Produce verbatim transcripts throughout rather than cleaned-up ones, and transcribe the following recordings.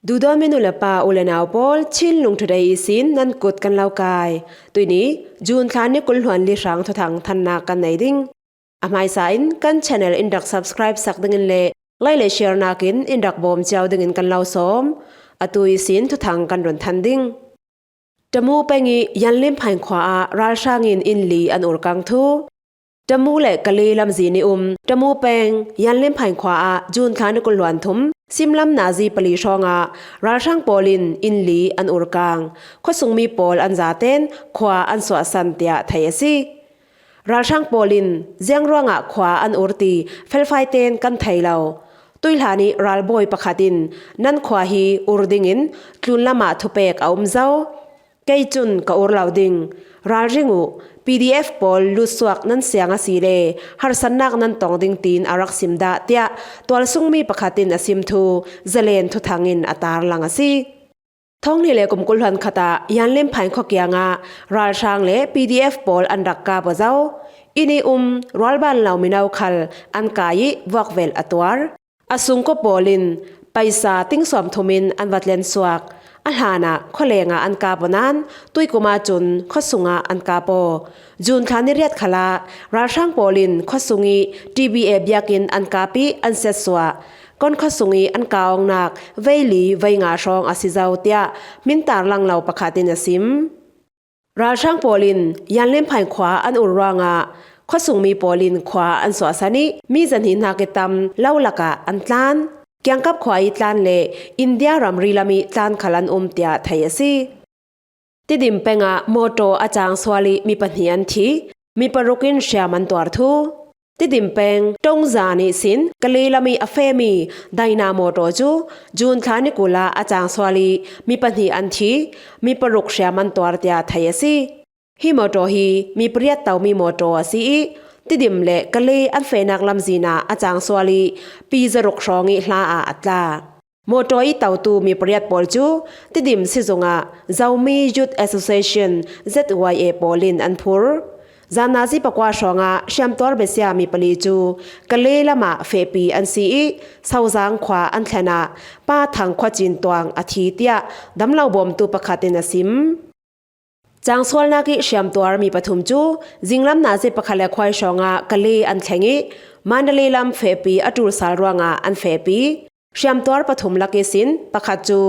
Duhdawtmi nu le pa, u le nau pawl, Chin Lung Today ihsin nan kut kan lo kai. Tuini June thla ni kul hluan li hrang thuthang thannak kan nei ding. A hmaisa in kan channel in rak subscribe sak dingin le like le share nakin in rak bawm cio dingin kan lo sawm. Atu ihsin thuthang kan run than ding. Tamu peng i Yanlim Phaing khua ah ralhrang in inn li an ur kang thu. Tamu le Kale lamzin i um Tamu peng Yanlim Phaing khua ah June thla ni kul hluan thum simlam nazi pali hrawngah ralhrang pawl in inn li an ur kang. Khuasungmi pawl an zaten khua an suahsan tiah thei a si. Ralhrang pawl in ziang ruangah khua an ur ti felfai ten kan thei lo. Tuihlan i ralbawi pakhat in nan khua hi ur dingin tlun lamah thupek a um zo. Kei cun ka ur lo ding. Ralring uh, P D F pawl lutsuak nan siang a si le harsatnak nan tong ding tiin a rak sim dah tiah tualsungmi pakhat in a sim thu Zalen thuthang in a tarlang a si. Thawng hnih le kum kul hluan khat ah Yanlim Phaing khua kiangah ralhrang le P D F pawl an rak kap aw zo. Inn i um rualban lo mino khal an kai i vuakvelh a tuar. A sungkua pawl in paisa ting sawm thum in an va tlen suak. A hlanah khualengah an kap aw nain tuikum ah cun khuasungah an kap aw. June thla ni riat khalah ralhrang pawl in khuasung i T B A biakinn an kap i an siatsuah. Kon khuasung i an kap awknak vei li vei nga hrawng a si zo tiah hmin tarlang lo pakhat in a sim. Ralhrang pawl in Yanlim Phaing khua an ur ruangah khuasungmi pawl in khua an suahsan i mi zahnih hnak i tam lo lakah an tlan. Kiangkap khua i tlan le India ramri lam i tlan khal an um tiah thei a si. Tidim peng ah mawtaw a cangsual i mi pahnih an thi, mi paruk in hriam an tuar thu. Tidim peng Tongzan ihsin Kale lam i a fehmi Daina mawtaw cu June thla ni kul ah a cangsual i mi pahnih an thi, mi paruk hriam an tuar tiah thei a si. Hi mawtaw hi mi pariat tomi mawtaw a si i Tidim le Kale an fehnak lamzin ah a cangsual i pi zaruk hrawng i hla ah a tla. Mawtaw i totu mi pariat pawl cu Tidim sizung ah Zomi Youth Association, Z Y A, pawl in an phur. Zan nazi pakua hrawngah hriamtuar besia mi pali cu Kale lamah fehpi an si i Sozang khua an thlen ah Pa Thang Khuacin Tuang a thi tiah damlo bawmtu pakhat in a sim. Cangsualnak i hriamtuar mi pathum cu zinglam nazi pakhat le khuai hrawngah Kale an thleng i Mandalay lam fehpi a ṭul sal ruangah an fehpi. Hriamtuar pathum lak ihsin pakhat cu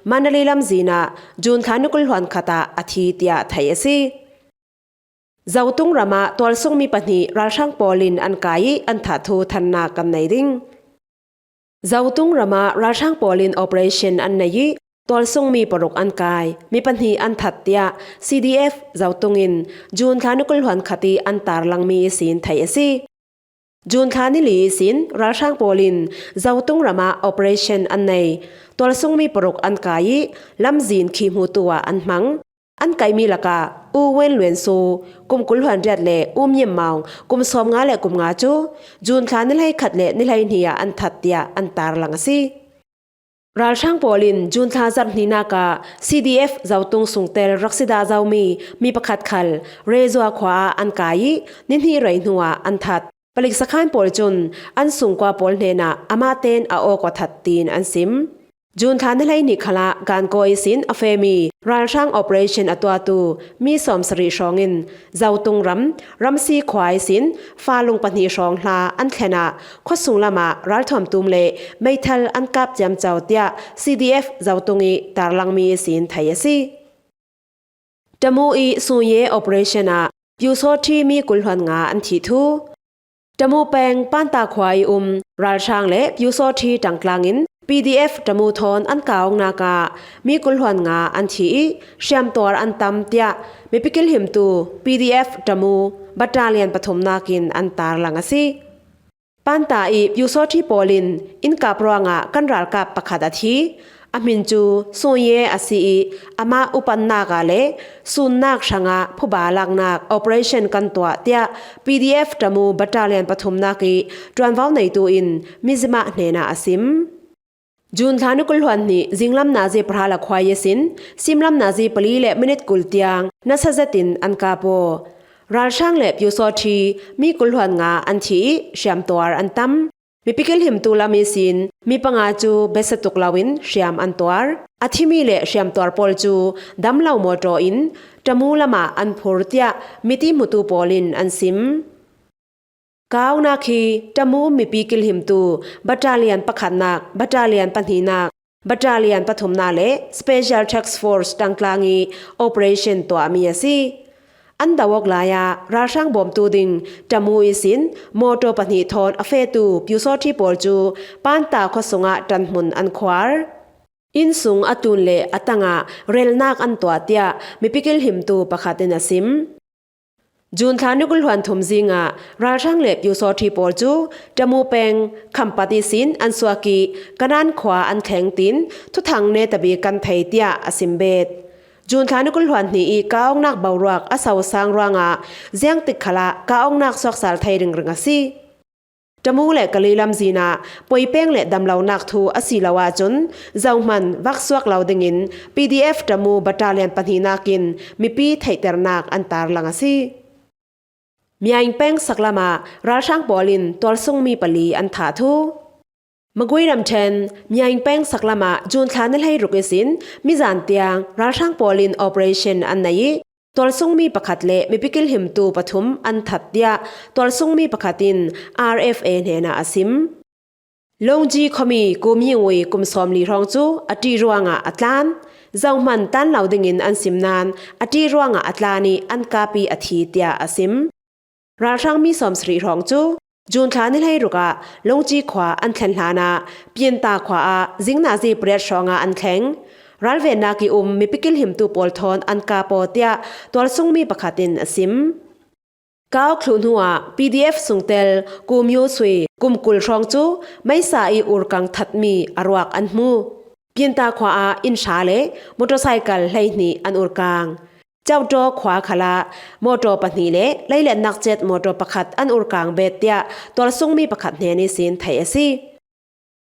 Mandalay lamzin ah June thla ni kul hluan khat ah a thi tiah thei a si. Zotung ram ah tualsungmi pahnih ralhrang pawl in an kai i an that thu thannak kan nei ding. Zotung ram ah ralhrang pawl in operation an nei i tualsungmi paruk an kai, mi pahnih an that tiah C D F Zotung in June thla ni kul hluan khat i an tarlangmi ihsin thei a si. June thla ni li ihsin ralhrang pawl in Zotung ram ah operation an nei. Tualsungmi paruk an kai i lamzin khi hmutu ah an hmang. An kaihmi lakah U Wen Luen Su, kum kul hluan riat, le U Myim Maung, kum sawm nga le kum nga cu June thla ni hleikhat le ni hleihnih ah an that tiah an tarlang a si. Ralhrang pawl in June thla zarh hnihnak ah C D F Zotung sungtel rak si dah zomi mi pakhat khal Rezua khua ah an kai i ni hnih rei hnu ah an that. Palik sakhan pawl cun an sungkua pawl hnenah amah ten a awk aw that tiin an sim. June thla ni hleihnih khalah Gankaw ihsin a fehmi ralhrang operation a tuahtu mi sawmsarih hrawng in Zotung ram Ramsi khua ihsin falung pahnih hrawng hla an thlen ah khuasung lamah ralthuam tum le meithal an kap ciamco tiah C D F Zotung i tarlangmi ihsin thei a si. Tamu i Suye operation ah Pyusawthi mi kul hluan nga an thih thu. Tamu peng Panta khua i um ralhrang le Pyusawthi ṭangtlang in P D F Tamu thawn an kap awknak ah mi kul hluan nga an thi i hriamtuar an tam tiah mipi kilhimtu P D F Tamu battalion pathumnak in an tarlang a si. Panta i Pyusawthi pawl in inn kap ruangah kan ralkap pakhat a thi. A hmin cu Suye a si i amah upatnak ah le sunnak hrangah phuba laknak operation kan tuah tiah P D F Tamu battalion pathumnak i ṭuanvo neitu in Mizzima hnenah a sim. June thla ni kul hluan hnih zinglam nazi pahra le khuai ihsin simlam nazi pali le minit kul tiang nasa zetin an kap aw. Ralhrang le Pyusawthi mi kul hluan nga an thi i hriamtuar an tam. Mipi kilhimtu lam ihsin mi panga cu besia tuk loin hriam an tuar. A thimi le hriamtuar pawl cu damlo mawṭaw in Tamu lamah an phur tiah miti hmutu pawl in an sim. Ka auknak hi Tamu mipi kilhimtu battalion pakhatnak, battalion pahnihnak, battalion pathumnak le Special Task Force ṭangtlang ih operation tuahmi a si. An do awk lai ah ralhrang bawmtu ding Tamu ihsin mawṭaw pahnih thawn a fetu Pyusawṭhi pawl cu Panta khua sungah ṭanhmun an khuar. Inn sung a tun le a tangah relnak an tuah tiah mipi kilhimtu pakhat in a sim. June thla ni kul hluan thum zingah ralhrang le Pyusawṭhi pawl cu Tamu peng Khampat ihsin an suak ih Kanan khua an thleng tiin thuthang netabik kan thei tiah a sim bet. June thla ni kul hluan hnih ih ka auknak boruak a sosang ruangah ziangtik khalah ka auknak suaksal thei ringring a si. Tamu le Kali lamzin ah puai peng le damlonak thu a si lo ahcun zohman vak suak lo dingin P D F Tamu battalion pahnihnak in mipi theihternak an tarlang a si. Myaing peng saklam ah ralhrang pawl in tualsungmi pali an thah thu. Magway ramṭhen Myaing peng saklam ah June thla ni hleiruk ihsin mizan tiang ralhrang pawl in operation an nei ih tualsungmi pakhat le mipi kilhimtu pathum an that tiah tualsungmi pakhat in R F A hnenah a sim. Longji khuami Kum Ying Ui kum sawmli hrawng cu a ṭih ruangah a tlan. Zohman tan lo dingin an sim nain a ṭih ruangah a tlan ih an kap ih a thi tiah a sim. Ralhrang mi sawmsarih hrawng cu June thla ni hleiruk ah Longji khua an thlen hlanah Pianta khua ah zingnazi pariat hrawngah an thleng. Ralvennak ih um mipi kilhimtu pawl thawn an kap aw tiah tualsungmi pakhat in a sim. Ka auk thluh hnuah P D F sungtel Kum Yu Sui kum kul hrawng cu meisa ih urkang thatmi a ruak an hmu. Pianta khua ah inn hra le motorcycle hleihnih an urkang. Cauṭaw khua khalah mawṭaw pahnih le leiletnak cet mawṭaw pakhat an urkang bet tiah tualsungmi pakhat hnen ihsin theih a si.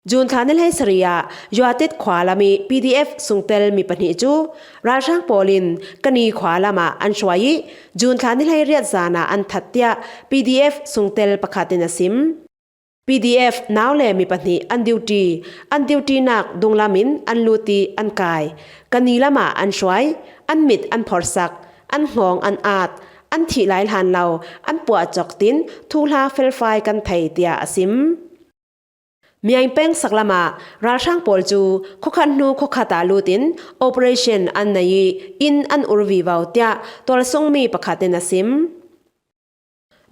June thla ni hleisarih ah Yuatit khua lam ih P D F sungtel mi pahnih cu ralhrang pawl in Kani khua lamah an hruai ih June thla ni hleiriat zan ah an that tiah P D F sungtel pakhat in a sim. P D F nau le mi pahnih an duty, an dutynak dunglam in an lut ih an kai. Kani lamah an hruai, an mit an phorhsak, an hngawng an at, an thih lai hlan lo, an puah cawk tin thuhla felfai kan thei tiah a sim. Myaing peng saklam ah ralhrang pawl cu khuakhat hnu khuakhat ah lut in operation an nei ih inn an ur vivo tiah tualsungmi pakhat in a sim.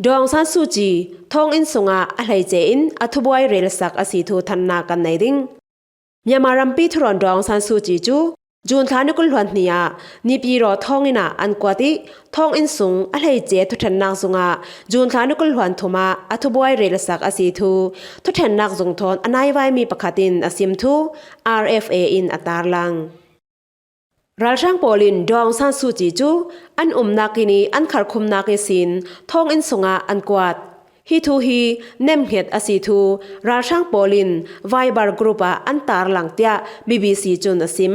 Daw Aung San Suu Kyi thawnginn sungah a hleice in a thubuai relsak a si thu thannak kan nei ding. Myanmar rampi thurawn Daw Aung San Suu Kyi cu June thla ni kul hluan hnih ah Naypyidaw thawnginn ah an kuat ih thawnginn sung a hleice thuṭhennak zungah June thla ni kul hluan thum ah a thubuai relsak a si thu thuṭhennak zung thawn a naivaimi pakhat in a sim thu R F A in a tarlang. Ralhrang pawl in Daw Aung San Suu Kyi cu an umnak inn ih an kharkhumnak ihsin thawnginn sungah an kuat. Hi thu hi nemhnget a si thu ralhrang pawl in Viber group ah an tarlang tiah B B C cun a sim.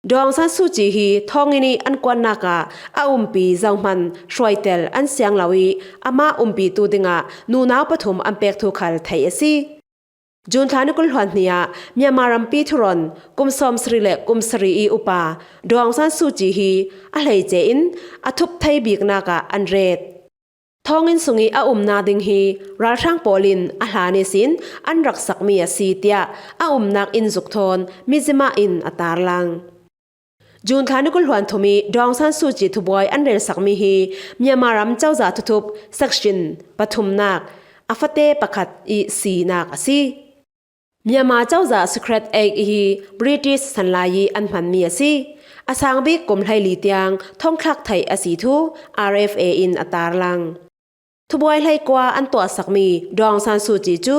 Daw Aung San Suu Kyi hi thawnginn ih an kuatnak ah a umpi zohman hruaitel an siang lo ih amah umpitu dingah nunau pathum an pek thu khal theih a si. June thla ni kul hluan hnih ah Myanmar rampi thurawn kum sawmsarih le kum sarih ih upa Daw Aung San Suu Kyi hi a hleice in a thup thei biknak ah an ret. Thawnginn sung ih a umnak ding hi ralhrang pawl in a hlan ihsin an rak sakmi a si tiah a umnak inn zuk thawn Mizzima in a tarlang. June thla ni kul hluan thum ih Daw Aung San Suu Kyi thubuai an relsakmi hi Myanmar ram cozah thuthup section pathumnak a fate pakhat ih sinak a si. Myanmar cozah secret act hi British sanlai ih an hmanmi a si. A sang bik kum hleili tiang thongthlak theih a si thu R F A in a tarlang. Thubuai hleikua an tuahsakmi Daw Aung San Suu Kyi cu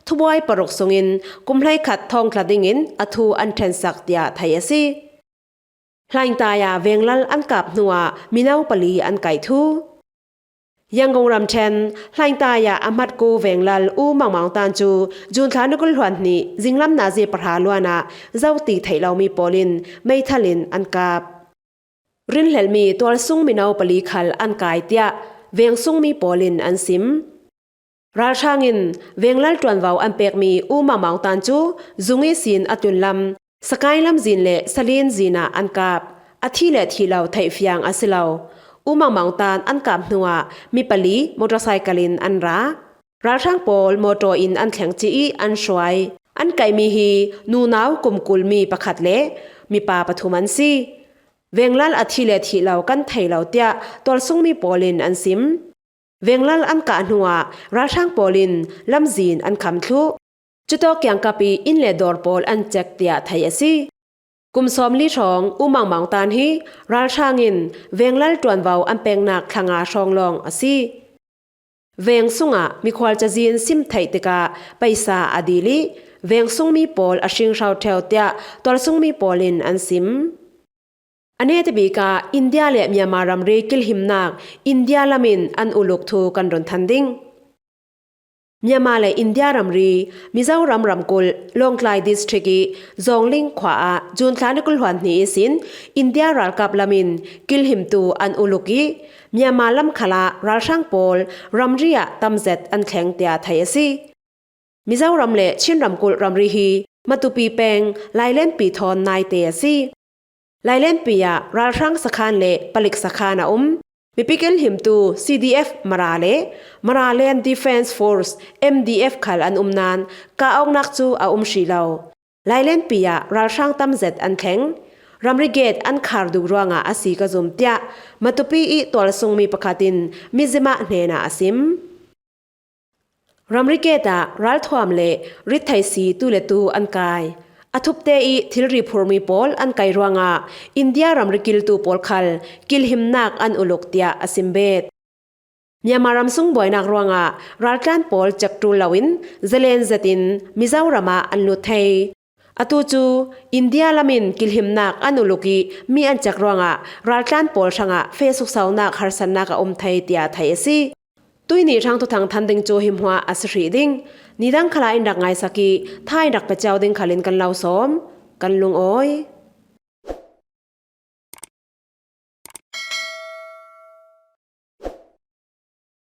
thubuai paruk sungin kum hleikhat thawngtla dingin a thu an ṭhensak tiah theih a si. Hlaingtai ah venglal an kap hnuah mino pali an kaih thu. Yangon ramṭhen Hlaingtai ah a hmatku venglal U Maung Maung Tan cu June thla ni kul hluan hnih zinglam nazi pahra luan ah zoh ti theih lomi pawl in meithal in an kap. Rinhlelhmi tualsung mino pali khal an kai tiah vengsungmi pawl in an sim. Ralhrang in venglal ṭuanvo an pekmi U Mang Maung Tan cu zung ihsin a tlunlam Sagaing lamzin le Salin zin ah an kap. A thi le thih lo theihfiang a si lo. U Mang Maung Tan an kap hnuah mi pali motorcycle in an ra. Ralhrang pawl mawṭaw in an thleng cih ih an hruai. An kaihmi hi nunau kum kul mi pakhat le mipa pathum an si. Venglal a thi le thih lo kan thei lo tiah tualsungmi pawl in an sim. Venglal an kah hnuah ralhrang pawl in lamzin an kham thluh. Cutawk kiangkap ih inn le dawr pawl an cek tiah theih a si. Kum sawmli hrawng U Mang Maung Tan hi ralhrang in venglal ṭuanvo an peknak thlanga hrawng lawng a si. Veng sungah mikhual cazin sim theih tikah paisa a dil ih veng sungmi pawl a hring hro ṭheu tiah tualsungmi pawl in an sim. A neta bik ah India le Myanmar ramri kilhimnak India lam in an uluk thu kan run than ding. Myanmar le India ramri Mizoram ramkulh Lawngtlai District ih Zawngling khua ah June thla ni kul hluan hnih ihsin India ralkap lam in kilhimtu an uluk ih Myanmar lam khalah ralhrang pawl ramri ah tamzet an thleng tiah theih a si. Mizoram le Chin ramkulh ramri hi Matupi peng Lailenpi thawn naite a si. Lailenpi ah ralhrang sakhan le palik sakhan a um. Mipi kilhimtu C D F Mara le Mara Land Defence Force, M D F, khal an um nain kah awknak cu a um hrih lo. Lailenpi ah ralhrang tamzet an thleng. Ramri gate an khar duh ruangah a si ka zum tiah Matupi ih tualsungmi pakhat in Mizzima hnenah a sim. Ramri gate ah ralthuam le ritthei si tu le tu an kai. A thupte ih thilri phurmi pawl an kai ruangah India ramri kiltu pawl khal kilhimnak an uluk tiah a sim bet. Myanmar ramsung buainak ruangah raltlan pawl cek ṭul loin zalen zetin Mizoram ah an lut thei. Atu cu India lam in kilhimnak an uluk ih mi an cek ruangah raltlan pawl hrangah feh suksaunak harsatnak a um thei tiah theih a si. Tuihni hrang thuthang than ding cu hi hmuah a si hrih ding. Nidang khalah in rak ngaisak ih tha in rak pe cio ding khal in kan lo sawm. Kan lungawi.